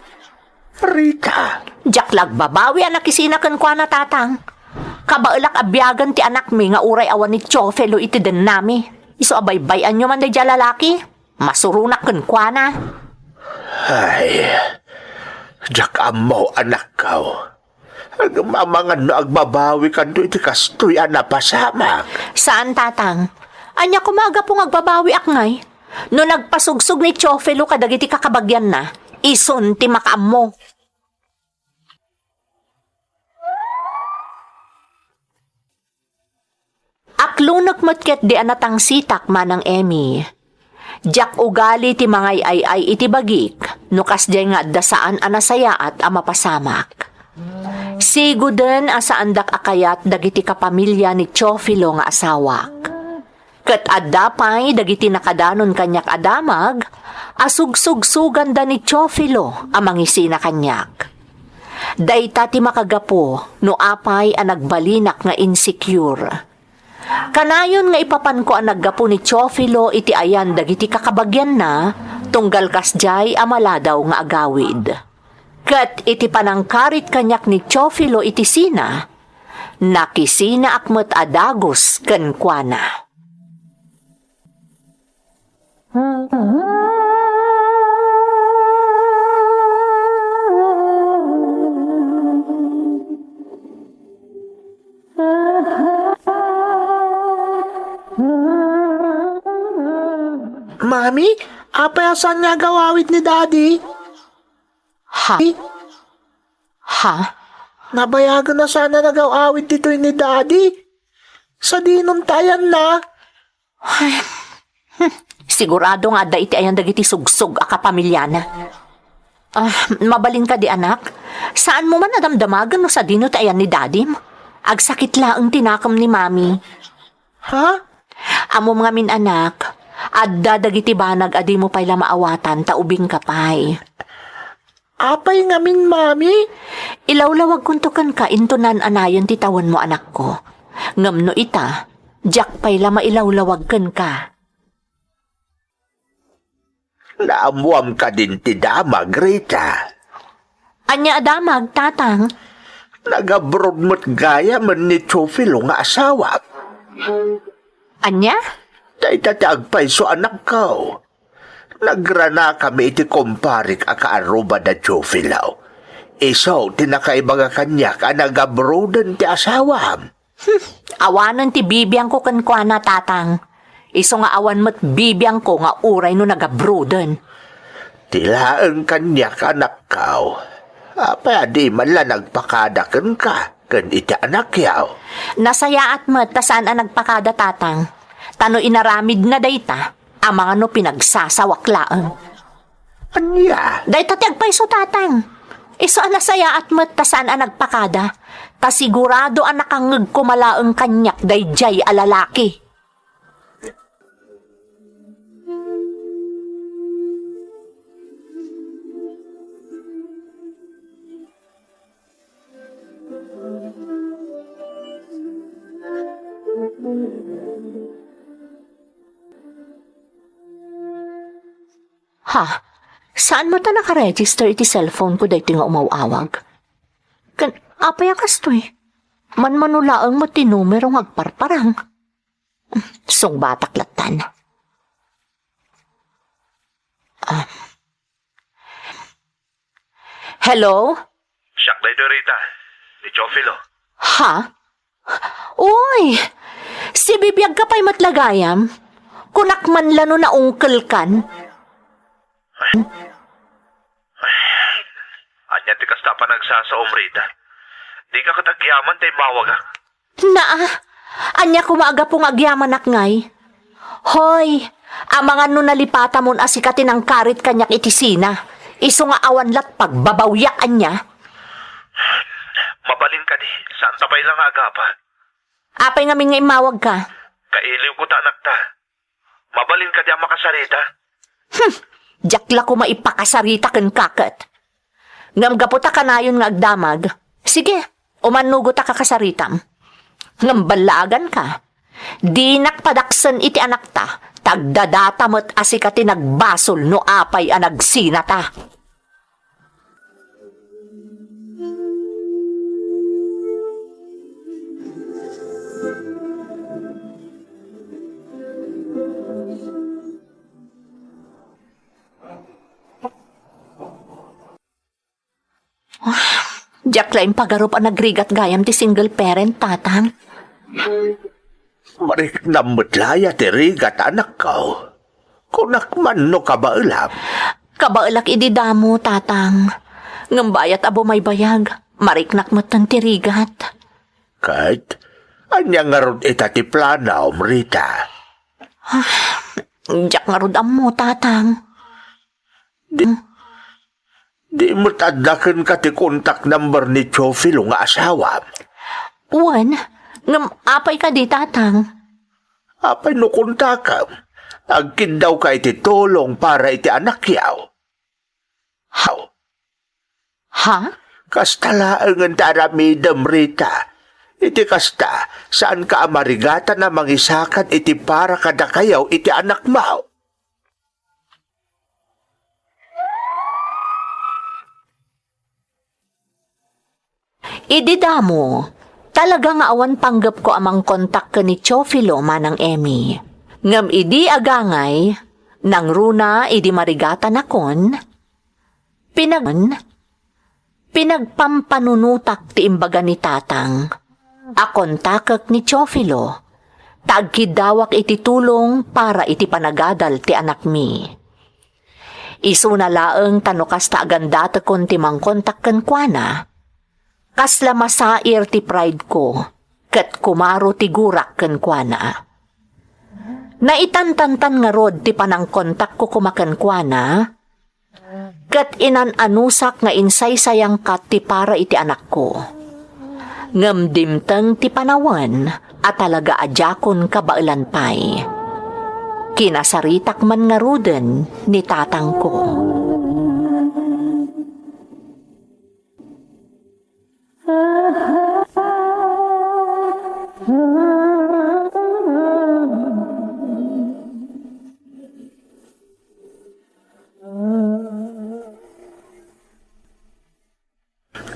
Rita. Diak la agbabawi a nakisina kenkuana, Tatang. Kabaelak a biagen ti anakmi nga uray awan ni Teofilo iti dennami. Isu a baybay-anyo man daydiay a lalaki. Masuronak kenkuana. Ay, diak ammo, anakko. Amangan no agbabawikanto iti kastoy a napasamak. Saan, Tatang. Ania koma a gapu nga agbabawiak ngay? No nagpasugsog ni Teofilo kadagiti kakabagianna, isun ti makaammo. Aklunek met ketdi a natangsitak, Manang Emmy. Diak ugali ti mangay-ay-ay iti bagik no kasdiay nga adda saan a nasayaat a mapasamak. Siguden a saandak a kayat dagiti kapamilya ni Teofilo nga asawak. Ket adda pay dagiti nakadanon kaniak a damag a sugsugsuganda ni Teofilo a mangisina kaniak. Dayta ti makagapu no apay a nagbalinak nga insecure. Kanayon nga ipapanko a naggapu ni Teofilo iti ayan dagiti kakabagianna, tunggal kasdiay a maladaw nga agawid. Ket iti panangkarit kaniak ni Teofilo iti sina, nakisinaak met a dagus kenkuana. Mami? Apay a saan nga agaw-awid ni Daddy? Ha? Ha? Nabayagen a saan a nagaw-awid ditoy ni Daddy? Sadino ti ayanna? Ay, hmm, sigurado nga adda iti ayan dagiti sugsog a kapamiliana. Ah, mabalin kadi, anak? Saanmo man a damdamagen no sadino ti ayan ni Dadim? Agsakit laeng ti nakem ni Mami. Ha? Ammom ngamin, anak, adda dagiti banag a dimo pay la maawatan ta ubingka pay. Apay ngamin, Mami? Ilawlawagkonto kenka inton naan-anayon ti tawenmo, anakko. Ngem no ita, diak pay la mailawlawag kenka. Naammoam kadin ti damag, Rita? Ania a damag, Tatang? Nag-abroad met gayamen ni Teofilo nga asawam. Ania? Dayta ti agpayso, anakko. Nagranakami iti kumparek a kaarruba da Teofilo. Isu ti nakaibaga kaniak a nag-abroaden ti asawam. Hmm, awanen ti bibiangko kenkuana, Tatang. Isu nga awan met bibiangko nga uray no nag-abroaden. Ti laeng kaniak, anakko. Apay a di man la nagpakada kenka ken iti anakyo? Nasayaat met ta saan a nagpakada, Tatang. Ta no inaramidna dayta, amangan no pinagsasawak laeng. Ania? Dayta ti agpayso, Tatang. Isu a nasayaat met ta saan a nagpakada. Ta sigurado a nakangngeg koma laeng kaniak daydiay a lalaki. Ha? Saan met a nakaregister iti cellphone ko daytoy nga umaw-awag? Ken apay a kastoy? Manmano laeng met ti numero nga agparparang. Sungbatak lattan. Ah. Hello? Siak daytoy, Rita. Ni Teofilo. Ha? Uy! Sibibiagka pay met la gayam? Kunak man la no naungkelkan. Ania ti kasta a panagsasaom, Rita? Dika ket agyaman ta immawagak? Naa, ania koma a gapu nga agyamanak ngay? Hoy, amangan no nalipatamon a sika ti nangkarit kaniak iti sina, isu nga awan lat pagbabawyak ania? Mabalin kadi, saanta pay la nga agapat. Apay ngamin nga immawagka? Kailiwko ta anakta. Mabalin kadi a makasarita? Hmm, diak la koma ipakasarita kenka ket. Ngem gapu ta kanayon nga agdamag, sige, umannugotak a kasaritam. Ngem ballaaganka, dinak padaksen iti anakta, ta agdadata met a sika ti nagbasol no apay a nagsinata. Diak la impagarup a nagrigat gayam ti single parent, Tatang. Mariknam met la aya ti rigat, anakko. Kunak man no kabaelam. Kabaelak idi damo, Tatang. Ngem bayat a bumaybayag, mariknak metten ti rigat. Ket, ania ngarud ita ti planom, Rita? Diak ngarud ammo, Tatang. Di, di met adda kenka ti contact number ni Teofilo nga asawam? Wen, ngem apay kadi, Tatang? Apay no kontakem? Agkiddawka iti tulong para iti anakyaw. Haw. Ha? Kasta laengen ti aramidem, Rita. Iti kasta, saanka a marigatan a mangisakad iti para kadakayaw iti anakmo. Idi damo, talaga nga awan panggepko a mangkontak ken ni Teofilo manang Emmy. Ngem idi agangay, nangruna idi marigatanakon, pinag-, pinagpampanunotak ti imbaga ni Tatang a kontakek ni Teofilo, ta agkiddawak iti tulong para iti panagadal ti anakmi. Isuna laeng ta no kasta a gandatekon ti mangkontak kenkuana, kasla masair ti pride ko, ket kumaro ti gurak kenkuana. Naitantantan ngarud ti panangkontakko koma kenkuana, ket inan-anusak nga insaysayangka ti para iti anakko. Ngem dimteng ti panawen a talaga a diakon kabaelan pay. Kinasaritak man ngaruden ni tatangko.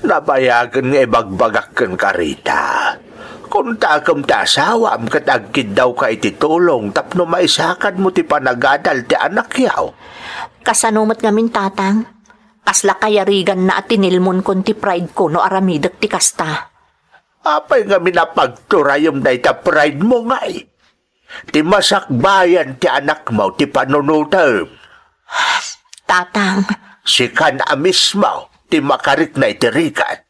Nabayagen nga ibagbagak kenka, Rita. Kontakem ti asawam ket agkiddawka iti tulong tapno maisakadmo ti panagadal ti anakyaw. Kasano met ngamin, Tatang? Kasla kayariganna a tinilmonkon ti pride ko no aramidek ti kasta. Apay ngamin a pagturayem dayta pride mo ngay? Ti masakbayan ti anakmo ti panunotem. Tatang. Sikan a mismo ti makarikna iti rigat.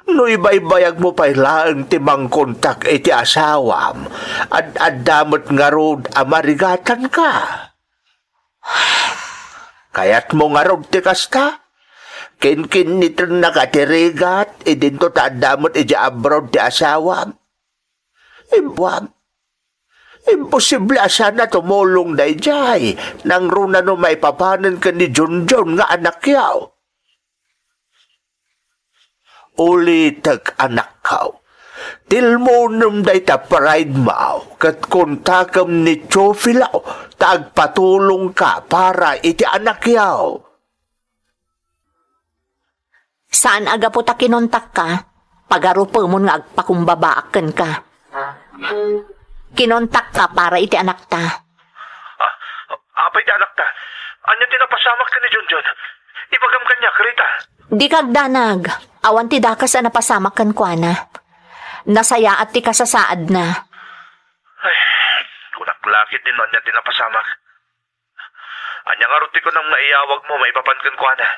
No ibaybayagmo pay laeng ti mangkontak iti asawam, ad-adda met ngarud a marigatanka. Kayatmo ngarud ti kasta? Kinkinnitennaka ti rigat, idinto ta adda met idiay abroad ti asawam. Imbuam. Imposible a saan a tumulong daydiay, nangruna no maipapanen ken ni Junjun nga anakyaw. Ulitek, anakko, tilmonem dayta pride mo, ket kontakem ni Teofilo ta agpatulongka para iti anakyaw. Saan a gapu ta kinontakka, pagarupemon nga agpakumbabaak kenka. Kinontakka para iti anakta. Ah, apay ti anakta? Ania ti napasamak ken ni Junjun? Ibagam kaniak, Rita. Dika agdanag. Awan ti dakes a napasamak kenkuana. Nasayaat ti kasasaadna. Ay, kunak la ketdi no ania ti napasamak. Ania ngarud ti kunam nga iyawagmo maipapan kenkuana?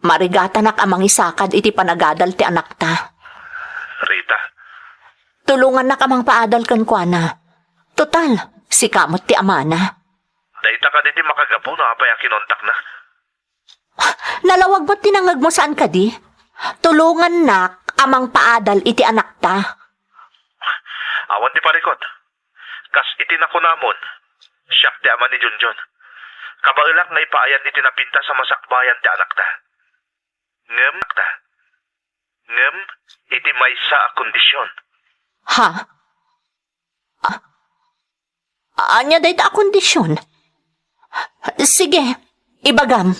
Marigatanak a mangisakad iti panagadal ti anakta. Rita. Tulongannak a mangpaadal kenkuana. Total, sika met ti amana. Dayta kadi ti makagapu no apay a kinontakna? Nalawag met ti nangngegmo saan kadi? Tulongannak a mangpaadal iti anakta. Awan ti parikut. Kas iti nakunamon, siak ti ama ni Junjun. Kabaelak nga ipaayan iti napintas a masakbayan ti anakta. Ngem, ngem, iti maysa a kondision. Ha? A-, ania dayta a kondision? Sige, ibagam.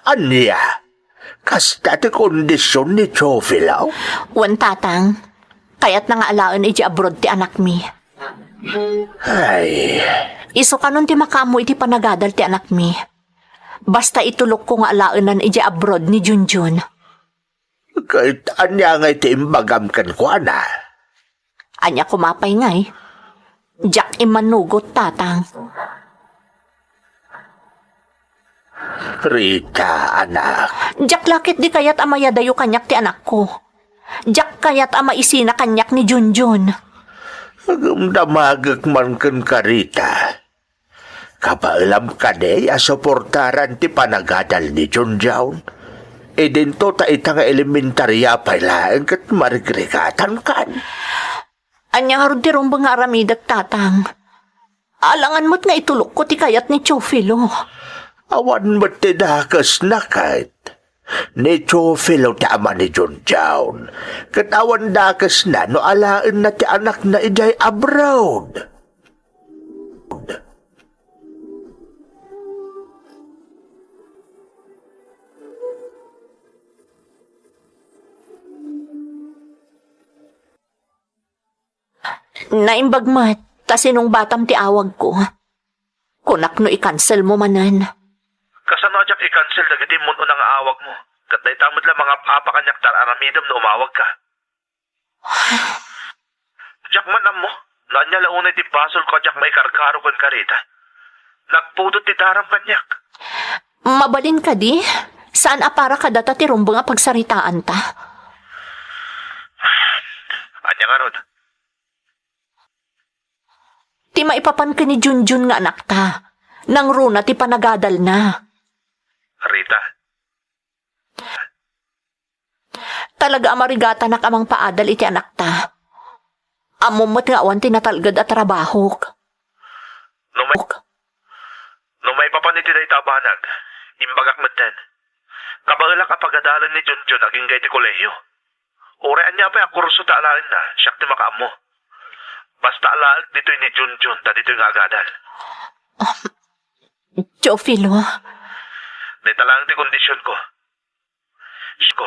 Ania? Kasta ti kondision ni Teofilo? Wen, Tatang. Kayatna nga alaen idiay abroad ti anakmi. Ay. Isu kanon ti makaammo iti panagadal ti anakmi. Basta itulokko nga alaenan idiay abroad ni Junjun. Ket ania ngay ti imbagam kenkuana? Ania koma pay ngay? Diak immanugot, Tatang. Rita, anak. Diak la ketdi kayat a mayadayo kaniak ti anakko. Diak kayat a maisina kaniak ni Junjun. Agumdamagek man kenka, Rita. Kabaelam kadi a suportaran ti panagadal ni Junjun? Idinto ta ita nga elementaria pay laeng ket marigrigatankan. Ania ngarud ti rumbeng nga aramidek, Tatang? Alangan met nga itulokko ti kayat ni Teofilo. Awan met ti dakesna ket. Ni Teofilo ti ama ni Junjun, ket awan dakesna no alaenna ti anakna idiay abroad. Naimbag met. Ta sinungbatam ti awagko. Kunak no i-cancel mo manen. Kasano a diak i-cancel dagiti immun-una nga awagmo? Ket dayta met la mangap-apa kaniak ta ar-aramidem no umawagka. Diak man ammo no ania la unay ti basolko a diak maikarkaro kenka, Rita. Nagpudot ti daram kaniak. Mabalin kadi? Saan a para kadata ti rumbeng a pagsaritaanta? Ania ngarud? Ti maipapan ken ni Junjun nga anakta. Nangruna ti panagadalna. Rita. Talaga a marigatanak a mangpaadal iti anakta. Ammom met nga awan ti natalged a trabahok. No may, no maipapan iti dayta a banag, imbagak metten. Kabaelak a pagadalen ni Junjun agingga iti kolehio. Uray ania pay a kurso ta alaenna, siak ti makaammo. Basta alaek ditoy ni Junjun ta ditoy nga agadal. Teofilo. Dayta laeng ti kondisionko. Siak,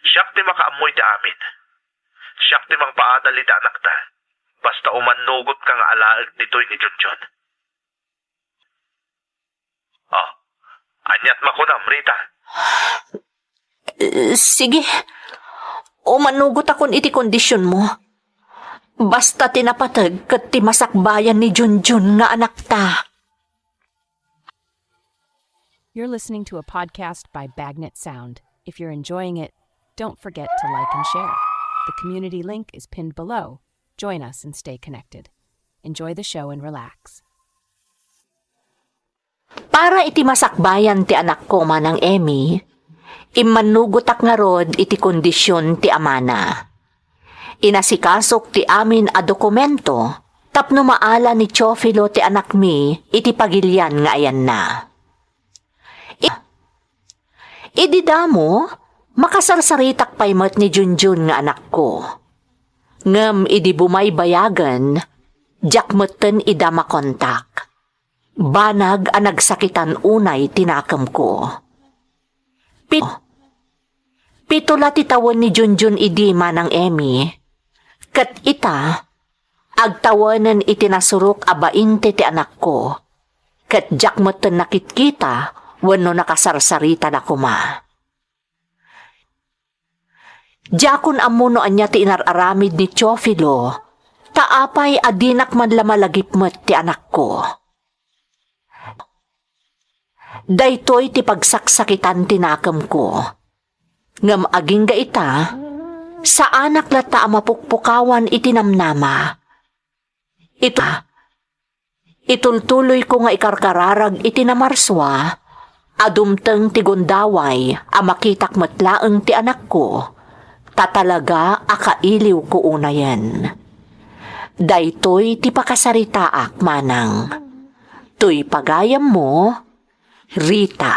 siak ti makaammo iti amin. Siak ti mangpaadal iti anakta. Basta umannugotka nga alaek ditoy ni Junjun. Oh, aniat makunam, Rita? Eh, sige. Umanugotakon iti kondisionmo. Basta ti napateg ket ti masakbayan ni Junjun nga anakta. You're listening to a podcast by Bagnet Sound. If you're enjoying it, don't forget to like and share. The community link is pinned below. Join us and stay connected. Enjoy the show and relax. Para iti masakbayan ti anakko, Manang Emmy, immannugotak ngarud iti kondision ti amana. Inasikasok ti amin a dokumento tapno maala ni Teofilo ti anakmi iti pagilian nga ayanna. I-, idi damo, makasarsaritak pay met ni Junjun nga anakko. Ngem idi bumaybayagen, diak metten ida makontak. Banag a nagsakitan unay ti nakemko. Pit-, pito la ti tawen ni Junjun idi, Manang Emmy. Ket ita, agtawenen iti nasurok a bainte ti anakko. Ket diak metten nakitkita wenno nakasarsarita la koma. Diakon ammo no ania ti inar-aramid ni Teofilo, ta apay a dinak man la malagip met ti anakko. Daytoy ti pagsaksakitan ti nakemko. Ngem agingga ita, saanak latta a mapukpukawan iti namnama. Ita, itultuloyko nga ikarkararag iti namarsua a dumteng ti gundaway a makitak met laeng ti anakko, ta talaga a kailiwko unayen. Daytoy ti pakasaritaak, Manang. Toy pagayammo, Rita.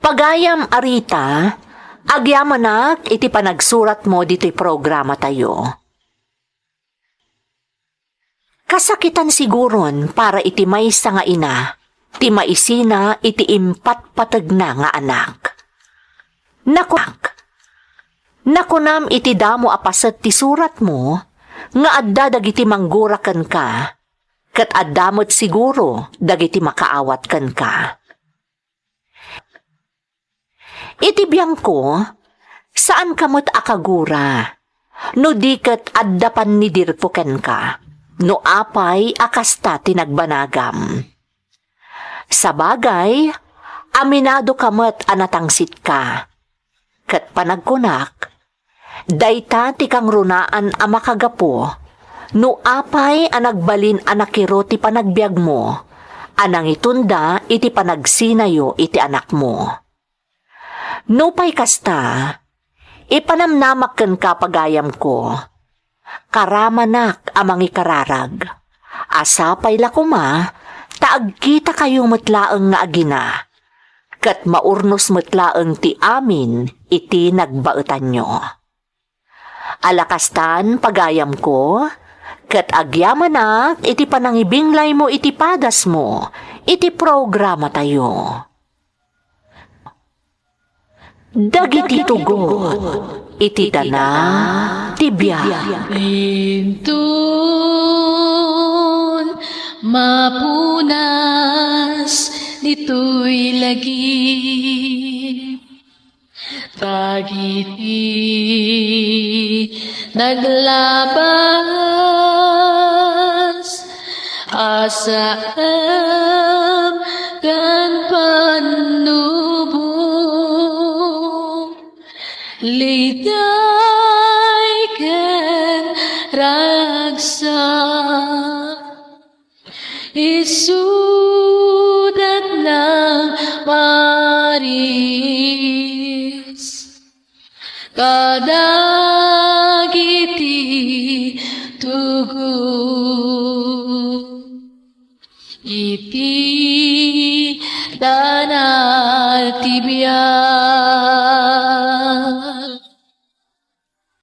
Pagayam a Rita, agyamanak iti panagsuratmo ditoy programatayo. Kasakitan siguron para iti maysa nga ina ti maisina iti impatpategna nga anak. Nakunak, nakunam iti damo a paset ti suratmo nga adda dagiti manggura kenka, ket adda met siguro dagiti makaawat kenka. Iti biangko, saanka met a kagura, no di ket adda pannidirko kenka, no apay a kasta ti nagbanagam. Sabagay, aminadoka met a natangsitka. Ket panagkunak, dayta ti kangrunaan a makagapu, no apay a nagbalin a nakiro ti panagbiagmo, a nangitunda iti panagsinayo iti anakmo. Nupay kasta, ipanamnamak kenka, pagayamko, karamanak a mangikararag, a sapay la koma ta agkitakayo met laeng nga agina, ket maurnos met laeng ti amin iti nagbaetanyo. Ala kastan, pagayamko, ket agyamanak iti panangibinglaymo iti padasmo iti programatayo. Dagiti tugot iti dana ti biag. Inton mapunas ditoy lagip, dagiti naglabas a saem ken pannubong, liday ken ragsak, isudat nang maris kadagiti tugot iti dana ti biag.